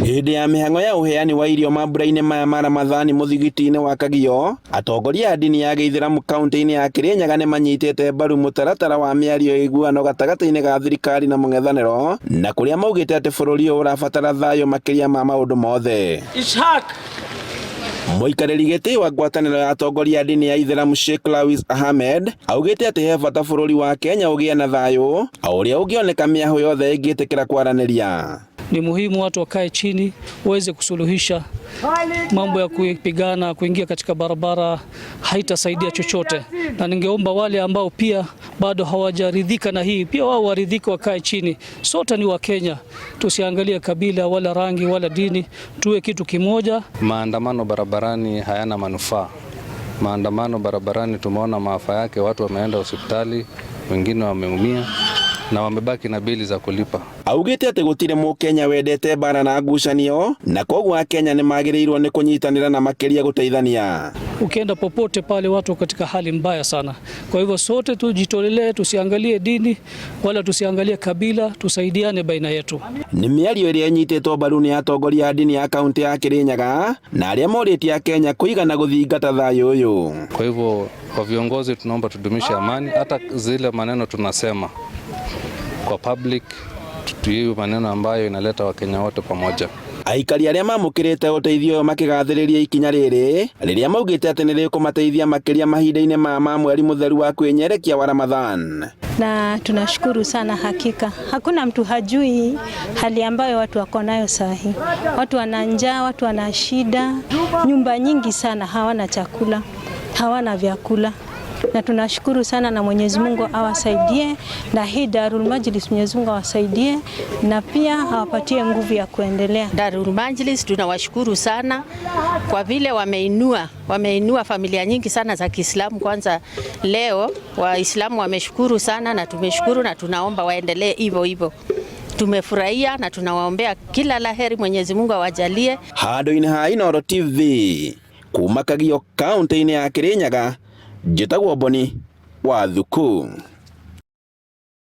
Hĩndĩ ya mĩhang'o ya ũheani wa irio mambura-inĩ maya ma Ramathani mũthigiti-inĩ wa Kagio, atongoria a ndini ya gĩithĩramu kaunti-inĩ ya Kirinyaga nĩ manyitĩte mbaru mũtaratara wa mĩario ya ũiguano gatagatĩ-inĩ ga thirikari na mũng'ethanĩro, na kũrĩa maugĩte atĩ bũrũri ũyũ ũrabatara thayũ makĩria ma maũndũ mothe. Ishaq. Mũikarĩri gĩtĩ wa ngwatanĩro ya atongoria a ndini ya Ithĩramu Sheikh Lawis Ahmed augĩte atĩ he bata bũrũri wa Kenya ũgĩe na thayũ o ũrĩa ũngĩoneka mĩahũ yothe ĩngĩtĩkĩra kwaranĩria. Ni muhimu watu wakae chini waweze kusuluhisha mambo ya kupigana, kuingia katika barabara haitasaidia chochote, na ningeomba wale ambao pia bado hawajaridhika na hii pia wao waridhike, wakae chini. Sote ni Wakenya, tusiangalie kabila wala rangi wala dini, tuwe kitu kimoja. Maandamano barabarani hayana manufaa. Maandamano barabarani tumeona maafa yake, watu wameenda hospitali, wengine wameumia na wamebaki na bili za kulipa. Augĩte atĩ gũtirĩ mũkenya wendete mbara na ngucanio na koguo akenya nĩ magĩrĩirwo nĩ kũnyitanĩra na makĩria gũteithania. Ukienda popote pale watu katika hali mbaya sana. Kwa hivyo sote tujitolelee, tusiangalie dini wala tusiangalie kabila, tusaidiane baina yetu. Nĩ mĩario ĩrĩa ĩnyitĩtwo mbaru nĩ atongoria a ndini ya kaunti ya Kirinyaga na arĩa morĩtie akenya kũigana gũthingata thayũ ũyũ. Kwa hivyo kwa viongozi tunaomba tudumishe amani, hata zile maneno tunasema kwa public tuiwe maneno ambayo inaleta Wakenya wote pamoja. Aikari arĩa mamũkĩrĩte ũteithio ũyũ makĩgathĩrĩria ikinya rĩrĩ rĩrĩa maugĩte atĩ nĩ rĩkũmateithia makĩria mahinda-inĩ maya ma mweri mũtheru wa kwĩnyerekia wa Ramadhan. Na tunashukuru sana hakika. Hakuna mtu hajui hali ambayo watu wako nayo sahi. Watu wana njaa, watu wana shida, nyumba nyingi sana hawana chakula, hawana vyakula. Na tunashukuru sana na Mwenyezi Mungu awasaidie, na hii Darul Majlis Mwenyezi Mungu awasaidie na pia awapatie nguvu ya kuendelea. Darul Majlis tunawashukuru sana kwa vile wameinua familia nyingi sana za Kiislamu. Kwanza leo Waislamu wameshukuru sana na tumeshukuru na tunaomba waendelee hivyo hivyo. Tumefurahia na tunawaombea kila laheri, Mwenyezi Mungu awajalie. Handũ-inĩ ha Inooro TV kuma Kagio kaunti-inĩ ya Kirinyaga, njĩtagwo Boni wa Thuku.